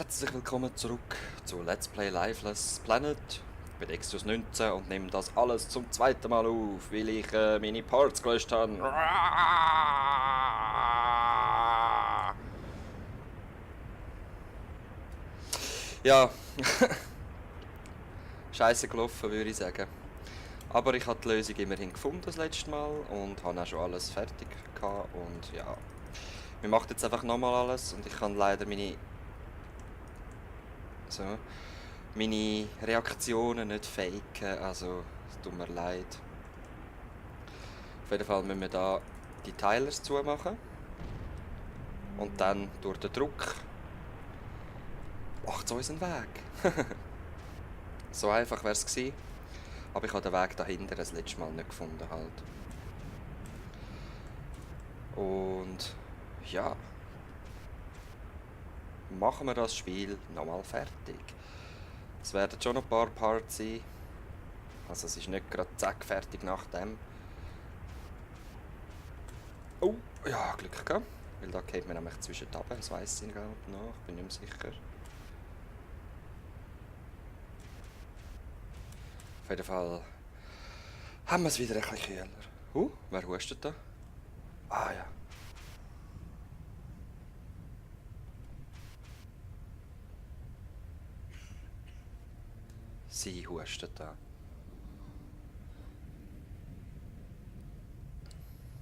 Herzlich willkommen zurück zu Let's Play Lifeless Planet. Ich bin Extus 19 und nehme das alles zum zweiten Mal auf, weil ich meine Parts gelöscht habe. Ja, scheiße gelaufen, würde ich sagen. Aber ich habe die Lösung immerhin gefunden das letzte Mal und habe auch schon alles fertig gehabt. Und ja, wir machen jetzt einfach nochmal alles und ich kann leider meine Reaktionen nicht faken, also es tut mir leid. Auf jeden Fall müssen wir da die Tilers zumachen und dann durch den Druck macht es uns einen Weg. So einfach wäre es gewesen, aber ich habe den Weg dahinter das letzte Mal nicht gefunden halt. Und ja, machen wir das Spiel nochmal fertig. Es werden schon noch ein paar Parts sein, also es ist nicht gerade zack fertig nach dem. Oh, ja, Glück gehabt. Weil da geht man nämlich zwischen die Taben, das weiss ich glaube ich noch, ich bin nicht mehr sicher. Auf jeden Fall haben wir es wieder ein bisschen kühler. Wer hustet da? Ah ja. Sie hustet da.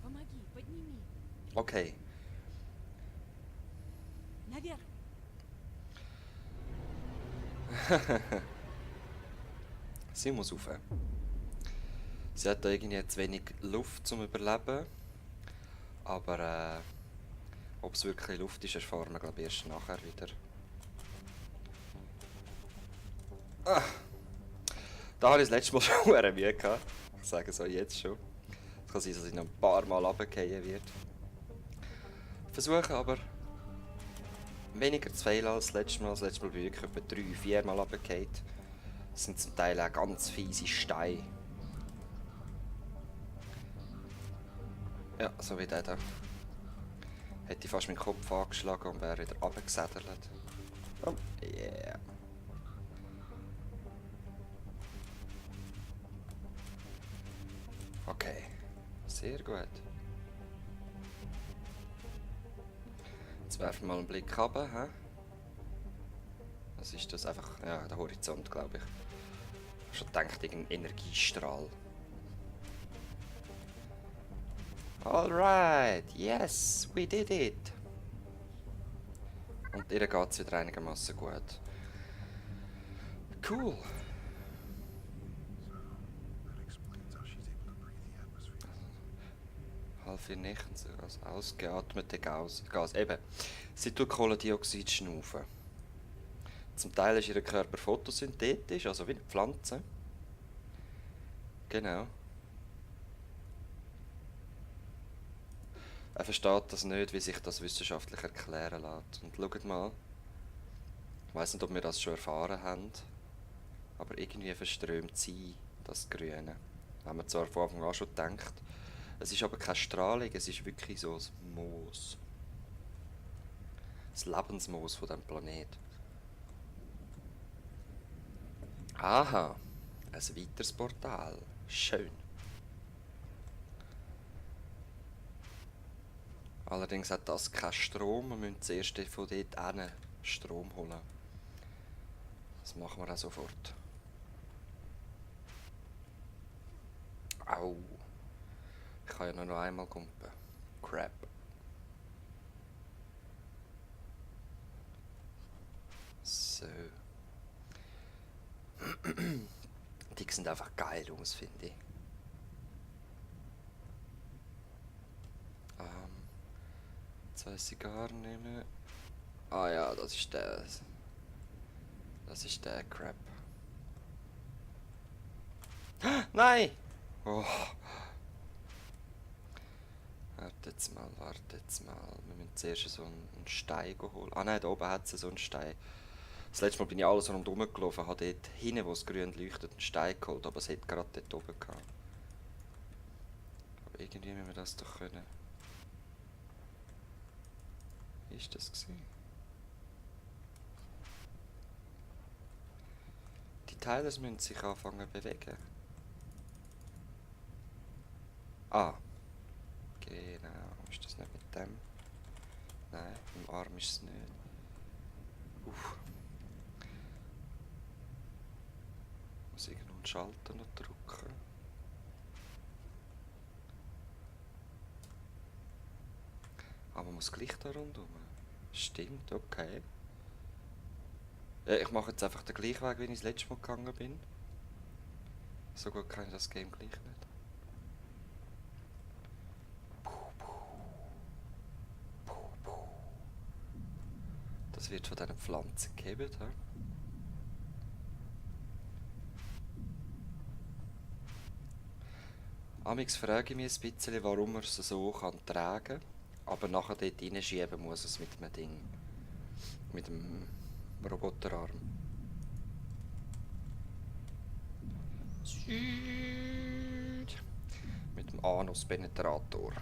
Помоги, подними. Okay. Наверх. Sie muss rauf. Sie hat da irgendwie zu wenig Luft zum Überleben. Aber ob es wirklich Luft ist, erfahren wir glaube ich erst nachher wieder. Ah, da habe ich das letzte Mal schon eine Mühe gehabt. Ich sage es euch jetzt schon. Es kann sein, dass ich noch ein paar Mal runterfallen wird. Versuche aber weniger zu fehlen als das letzte Mal. Das letzte Mal bin ich wirklich etwa 3-4 Mal runtergefallen. Das sind zum Teil auch ganz fiese Steine. Ja, so wie der da. Hätte ich fast meinen Kopf angeschlagen und wäre wieder runtergesädelt. Oh, yeah. Okay, sehr gut. Jetzt werfen wir mal einen Blick runter. Hä? Was ist das? Einfach, ja, der Horizont, glaube ich. Ich habe schon gedacht, irgendein Energiestrahl. Alright, yes, we did it. Und ihr geht es wieder einigermaßen gut. Cool. Halb nichts, also ausgeatmete Gas. Eben, sie tut Kohlendioxid schnaufen. Zum Teil ist ihr Körper photosynthetisch, also wie eine Pflanze. Genau. Er versteht das nicht, wie sich das wissenschaftlich erklären lässt. Und schaut mal, ich weiss nicht, ob wir das schon erfahren haben, aber irgendwie verströmt sie das Grüne. Haben wir zwar von Anfang an schon gedacht. Es ist aber keine Strahlung, es ist wirklich so ein Moos. Das Lebensmoos von diesem Planet. Aha, ein weiteres Portal. Schön. Allerdings hat das keinen Strom. Wir müssen zuerst von dort hin Strom holen. Das machen wir auch sofort. Au. Ich kann ja nur noch einmal kumpen. Crap. So. Die sehen einfach geil aus, finde ich. Jetzt weiss ich gar nicht mehr. Ah ja, das ist der. Das ist der Crap. Nein! Oh. Wartet mal. Wir müssen zuerst so einen Stein holen. Ah nein, da oben hat es so einen Stein. Das letzte Mal bin ich alles rundherum gelaufen, habe dort hinten, wo es grün leuchtet, einen Stein geholt, aber es hätte gerade dort oben gehabt. Aber irgendwie müssen wir das doch können. Wie ist das gewesen? Teilers müssen sich anfangen zu bewegen. Ah. Genau. Ist das nicht mit dem? Nein, im Arm ist es nicht. Muss irgendwo einen Schalter noch drücken. Aber man muss gleich da rundherum. Stimmt, okay. Ich mache jetzt einfach den gleichen Weg, wie ich das letzte Mal gegangen bin. So gut kann ich das Game gleich nicht. Das wird von diesen Pflanzen gegeben. He? Amix frage ich mich ein bisschen, warum er es so tragen kann, aber nachher dort reinschieben muss es mit einem Ding. Mit dem Roboterarm. Mit dem Anuspenetrator.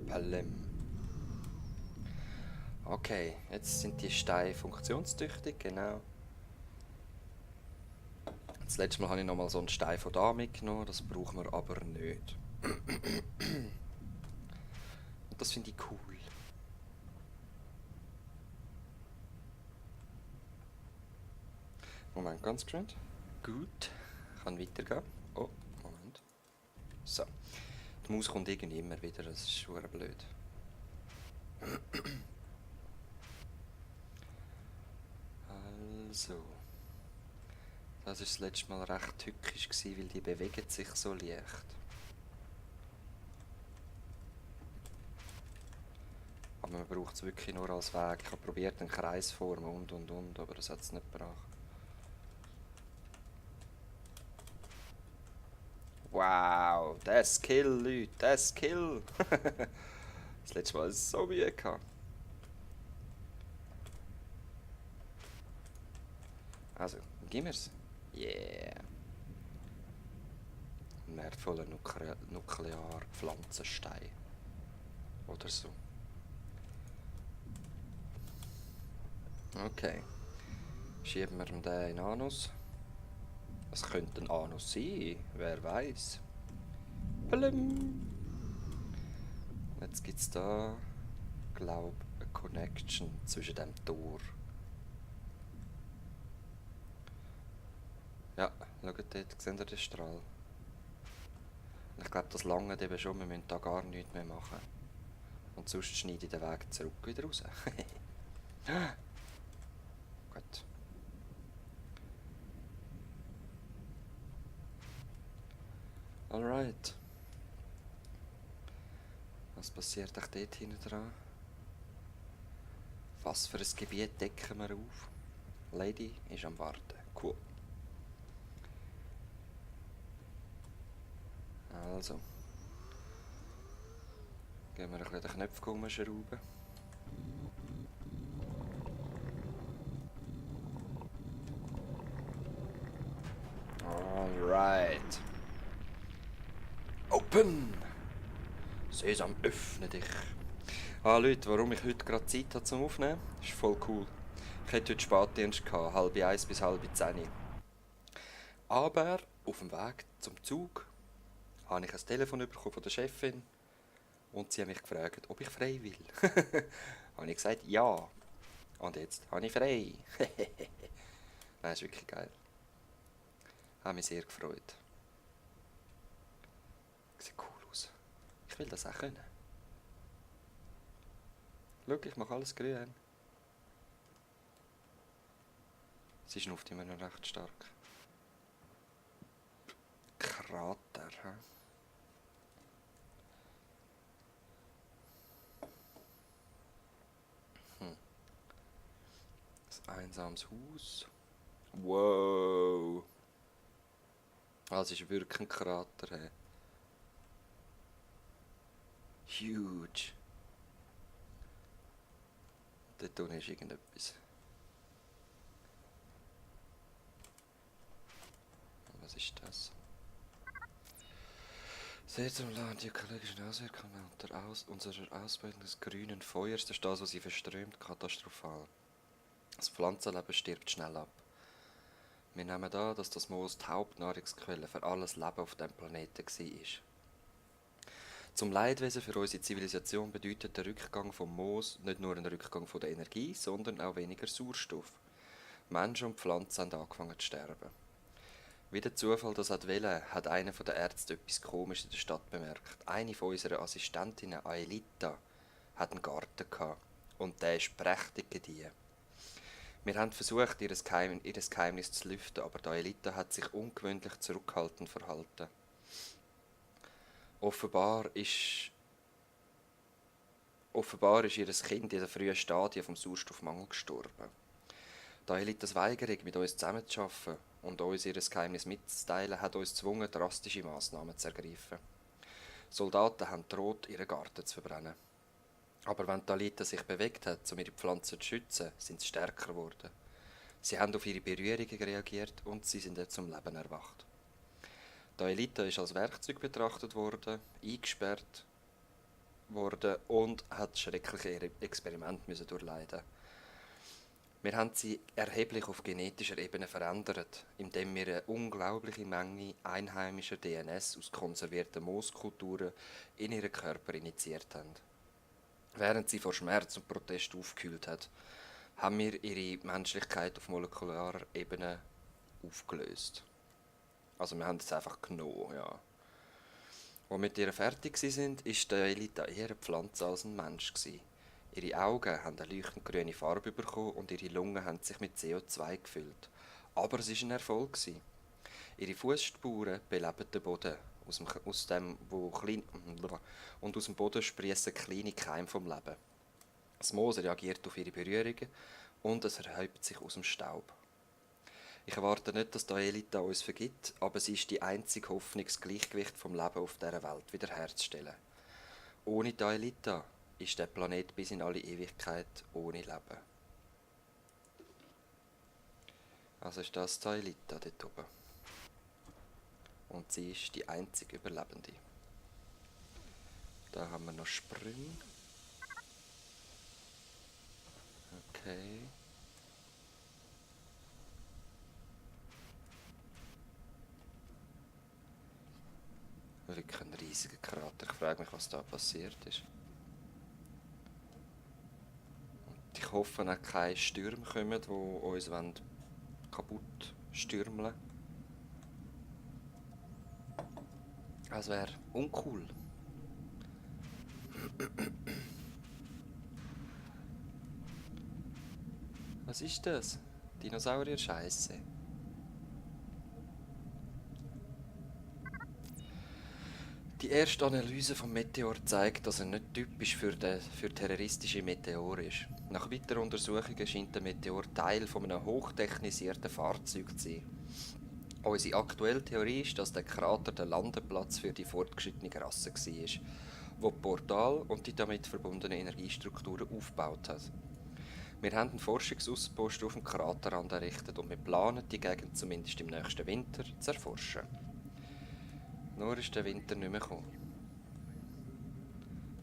Ballem. Okay, jetzt sind die Steine funktionstüchtig, genau. Das letzte Mal habe ich nochmal so einen Stein von da mitgenommen, das brauchen wir aber nicht. Und das finde ich cool. Moment, ganz geschwind. Gut, kann weitergehen. Oh, Moment. So. Die Maus kommt irgendwie immer wieder, das ist schon blöd. Also. Das war das letzte Mal recht tückisch, weil die bewegen sich so leicht. Aber man braucht es wirklich nur als Weg. Ich habe probiert, einen Kreis zu formen und, aber das hat es nicht gebracht. Wow, der Skill, Leute, der Skill! Das letzte Mal hatte ich so Mühe gehabt. Also, gib mir's. Yeah. Wertvoller Nuklearpflanzenstein. Oder so. Okay. Schieben wir ihm den in den Anus. Es könnte ein Anus sein, wer weiß. Blim. Jetzt gibt es da, glaube ich, eine Connection zwischen dem Tor. Ja, schaut dort, seht ihr den Strahl? Ich glaube, das lange eben schon, wir müssen da gar nichts mehr machen. Und sonst schneide ich den Weg zurück wieder raus. Gut. Alright. Was passiert euch dort hinten dran? Was für ein Gebiet decken wir auf? Lady ist am Warten. Cool. Also. Gehen wir ein bisschen den Knopf umschrauben. Alright. Open! Sesam, öffne dich. Ah Leute, warum ich heute gerade Zeit habe zum Aufnehmen? Ist voll cool. Ich hatte heute Spätdienst gehabt, 12:30 bis 9:30. Aber auf dem Weg zum Zug habe ich ein Telefon bekommen von der Chefin und sie hat mich gefragt, ob ich frei will. Habe ich gesagt, ja. Und jetzt habe ich frei. Das ist wirklich geil. Habe mich sehr gefreut. Sieht cool aus. Ich will das auch können. Schau, ich mache alles grün. Sie schnufft immer noch recht stark. Krater, hä? Ein einsames Haus. Wow. Das ist wirklich ein Krater, hä? Huge. Dort unten ist irgendetwas. Was ist das? Sehr zum Land, die ökologischen Auswirkungen unserer Ausbeutung des grünen Feuers, das ist das, was sie verströmt, katastrophal. Das Pflanzenleben stirbt schnell ab. Wir nehmen an, dass das Moos die Hauptnahrungsquelle für alles Leben auf diesem Planeten war. Zum Leidwesen für unsere Zivilisation bedeutet der Rückgang vom Moos nicht nur einen Rückgang von der Energie, sondern auch weniger Sauerstoff. Menschen und Pflanzen haben angefangen zu sterben. Wie der Zufall das wollte, hat einer der Ärzte etwas Komisches in der Stadt bemerkt. Eine von unseren Assistentinnen, Aelita, hat einen Garten gehabt. Und der ist prächtig gediehen. Wir haben versucht, ihr Geheimnis zu lüften, aber die Aelita hat sich ungewöhnlich zurückhaltend verhalten. Offenbar ist ihr Kind in den frühen Stadien vom Sauerstoffmangel gestorben. Die Aelitas Weigerung, mit uns zusammenzuarbeiten und uns ihr Geheimnis mitzuteilen, hat uns gezwungen, drastische Massnahmen zu ergreifen. Soldaten haben gedroht, ihren Garten zu verbrennen. Aber wenn die Aelita sich bewegt hat, um ihre Pflanzen zu schützen, sind sie stärker geworden. Sie haben auf ihre Berührungen reagiert und sie sind jetzt zum Leben erwacht. Die Aelita ist als Werkzeug betrachtet worden, eingesperrt worden und hat schreckliche Experimente durchleiden. Wir haben sie erheblich auf genetischer Ebene verändert, indem wir eine unglaubliche Menge einheimischer DNS aus konservierten Mooskulturen in ihren Körper injiziert haben. Während sie vor Schmerz und Protest aufgekühlt hat, haben wir ihre Menschlichkeit auf molekularer Ebene aufgelöst. Also wir haben es einfach genommen, ja. Als wir mit ihr fertig waren, war die Aelita eher eine Pflanze als ein Mensch. Ihre Augen haben eine leuchtend grüne Farbe bekommen und ihre Lungen haben sich mit CO2 gefüllt. Aber es war ein Erfolg. Ihre Fußspuren beleben den Boden. Aus dem Boden sprießen kleine Keime vom Leben. Das Moos reagiert auf ihre Berührungen und es erhebt sich aus dem Staub. Ich erwarte nicht, dass die Aelita uns vergibt, aber sie ist die einzige Hoffnung, das Gleichgewicht vom Leben auf dieser Welt wiederherzustellen. Ohne die Aelita ist der Planet bis in alle Ewigkeit ohne Leben. Also ist das die Aelita dort oben. Und sie ist die einzige Überlebende. Da haben wir noch Sprünge. Okay. Wirklich ein riesiger Krater. Ich frage mich, was da passiert ist. Und ich hoffe, dass keine Stürme kommen, die uns kaputt stürmeln. Das wäre uncool. Was ist das? Dinosaurier-Scheiße. Die erste Analyse vom Meteor zeigt, dass er nicht typisch für terroristische Meteor ist. Nach weiteren Untersuchungen scheint der Meteor Teil von einem hochtechnisierten Fahrzeug zu sein. Unsere aktuelle Theorie ist, dass der Krater der Landeplatz für die fortgeschrittene Rasse war, die Portal und die damit verbundenen Energiestrukturen aufgebaut hat. Wir haben einen Forschungsauspost auf dem Kraterrand errichtet und wir planen, die Gegend zumindest im nächsten Winter zu erforschen. Nur ist der Winter nicht mehr gekommen.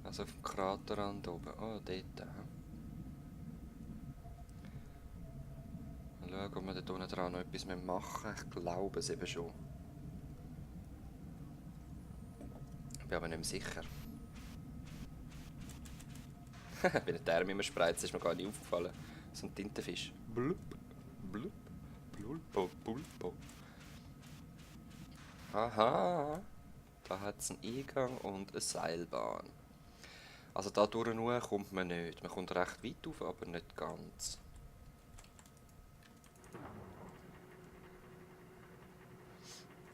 Also auf dem Kraterrand oben. Oh, dort. Mal schauen, ob wir dort unten dran noch etwas machen müssen. Ich glaube es eben schon. Ich bin aber nicht mehr sicher. Wie der Term immer spreizt, ist mir gar nicht aufgefallen. So ein Tintenfisch. Blub, blub, blulpo, blulpo. Aha, da hat es einen Eingang und eine Seilbahn. Also da durch kommt man nicht. Man kommt recht weit auf, aber nicht ganz.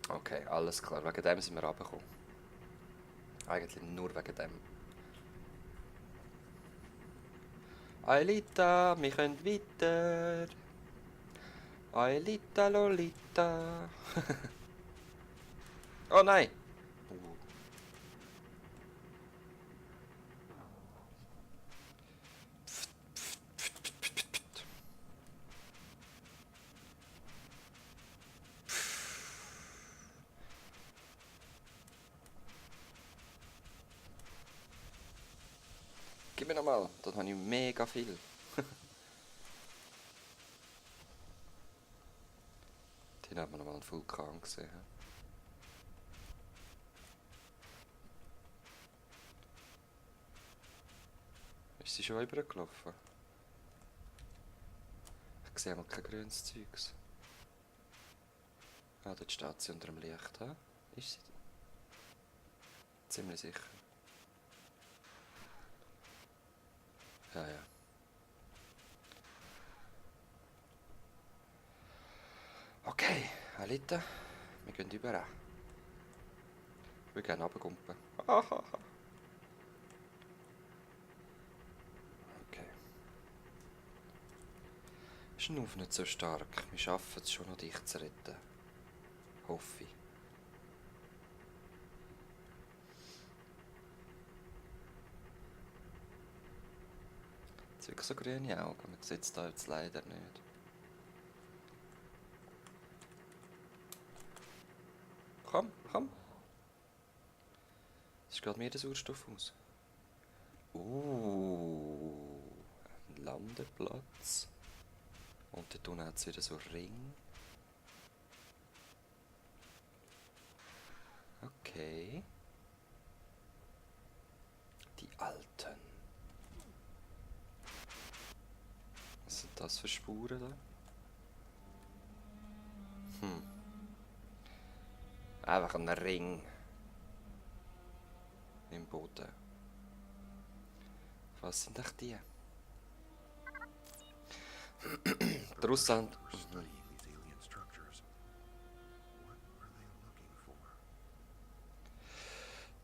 Okay, alles klar. Wegen dem sind wir runtergekommen. Eigentlich nur wegen dem. Aelita, wir können weiter. Aelita, Lolita. Oh nein! Gib mir nochmal, dann habe ich mega viel. einen Vulkan gesehen. Ist sie schon übergelaufen? Ich sehe mal kein grünes Zeugs. Ah, dort steht sie unter dem Licht. He? Ist sie? Ziemlich sicher. Ja, ja. Okay, Alita, wir gehen über. Wir gehen runtergumpen. Okay. Schnuff nicht so stark. Wir schaffen es schon noch, dich zu retten. Hoffe ich. Jetzt wirklich so grüne Augen. Man sieht es da jetzt leider nicht. Komm, komm. Es geht mir der Sauerstoff aus. Ein Landeplatz. Und dort unten hat es wieder so Ring. Okay. Die Alten. Was sind das für Spuren da? Einfach ein Ring. Im Boden. Was sind echt die? Die Russland.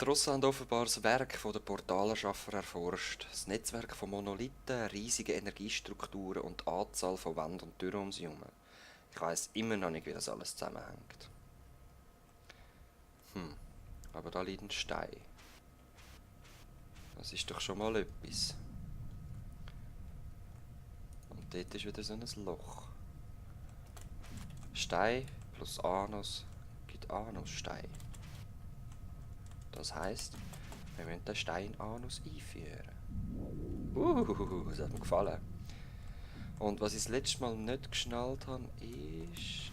Die Russen haben offenbar das Werk der Portalschaffer erforscht. Das Netzwerk von Monolithen, riesige Energiestrukturen und die Anzahl von Wänden und Türen um sie herum. Ich weiss immer noch nicht, wie das alles zusammenhängt. Aber da liegt ein Stein. Das ist doch schon mal etwas. Und dort ist wieder so ein Loch. Stein plus Anus gibt Anusstein. Das heisst, wir müssen den Stein Anus einführen. Das hat mir gefallen. Und was ich das letzte Mal nicht geschnallt habe, ist...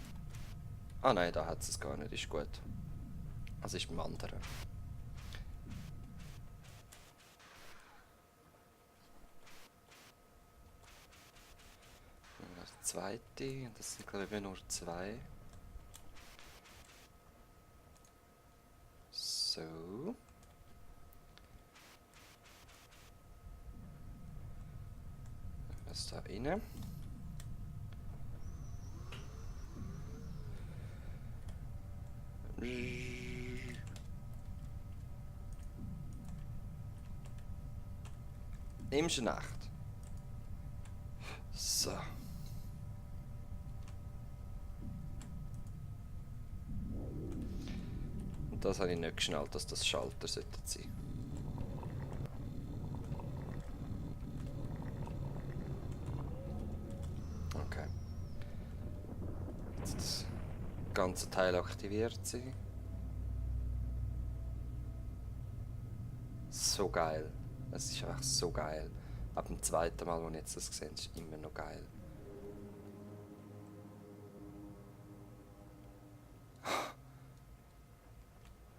Ah nein, da hat es gar nicht, ist gut. Also ist beim anderen. Der zweite, das sind glaube ich nur 2. So. Das da rein. Nimmst du Nacht. So. Und das habe ich nicht geschnallt, dass das Schalter sein sollte. Okay. Jetzt das ganze Teil aktiviert sein. So geil. Es ist einfach so geil. Ab dem zweiten Mal, wo ich jetzt das gesehen habe, ist es immer noch geil.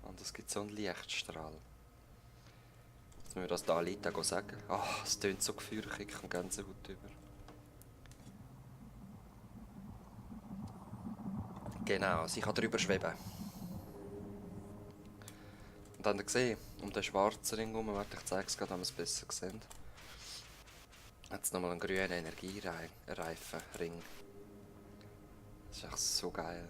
Und es gibt so einen Lichtstrahl. Jetzt müssen wir das da Alita sagen. Es tönt so gefährlich, ich komme Gänsehaut über. Genau, sie kann drüber schweben. Und dann gesehen, um den schwarzen Ring herum, warte, ich zeige es gerade, damit wir es besser sehen. Hat es nochmal einen grünen Energiereifen-Ring. Das ist echt so geil.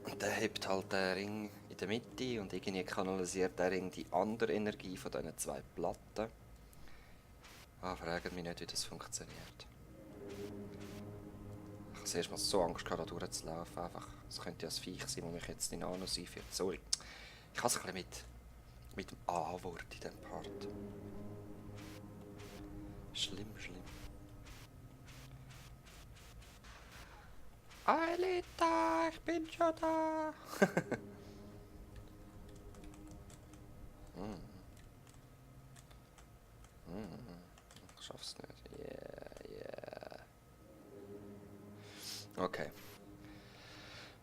Und der hebt halt den Ring in der Mitte und irgendwie kanalisiert der Ring die andere Energie von diesen 2 Platten. Fragt mich nicht, wie das funktioniert. Ich habe zuerst mal so Angst gehabt, da durchzulaufen. Einfach, es könnte ja ein Viech sein, das mich jetzt in Anus einführt. Sorry. Ich habe es ein bisschen mit dem A-Wort in diesem Part. Schlimm, schlimm. Alita, ich bin schon da. Okay.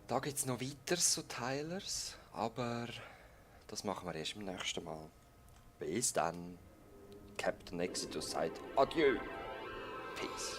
Da gibt es noch weiteres zu Tylers, aber das machen wir erst beim nächsten Mal. Bis dann. Captain Exitus sagt Adieu. Peace.